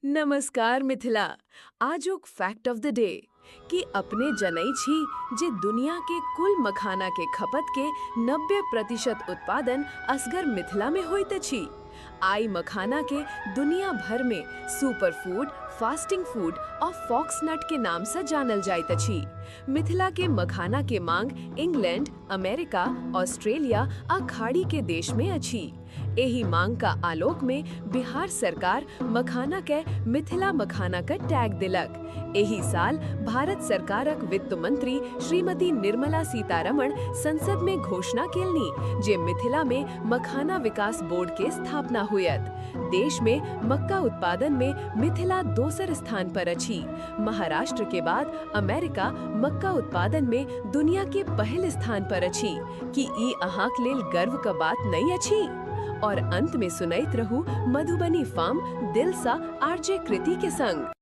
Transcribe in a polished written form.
नमस्कार मिथिला। आजुक fact of the day. की अपने जनै छी जे दुनिया के कुल मखाना के खपत के 90% उत्पादन असगर मिथिला में होइत अछि। आइ मखाना के दुनिया भर में सुपर फूड, फास्टिंग फूड और फॉक्स नट के नाम से जानल जाइत अछि। मिथिला के मखाना के मांग इंग्लैंड, अमेरिका, ऑस्ट्रेलिया आ खाड़ी के देश में अछि। एहि मांग का आलोक में बिहार सरकार मखाना के मिथिला मखाना का टैग दिलक। एहि साल भारत सरकारक वित्त मंत्री श्रीमती निर्मला सीतारमण संसद में घोषणा केलनी जे मिथिला में मखाना विकास बोर्ड के स्थापना हुयत। देश में मक्का उत्पादन में मिथिला दोसर स्थान पर अछि। महाराष्ट्र के बाद अमेरिका मक्का उत्पादन में दुनिया के पहिल स्थान पर अछि। की ई अहाँक लेल गर्व क बात नहीं अछि? और अंत में सुनैत रहू मधुबनी फार्म दिल सा आरजे कृति के संग।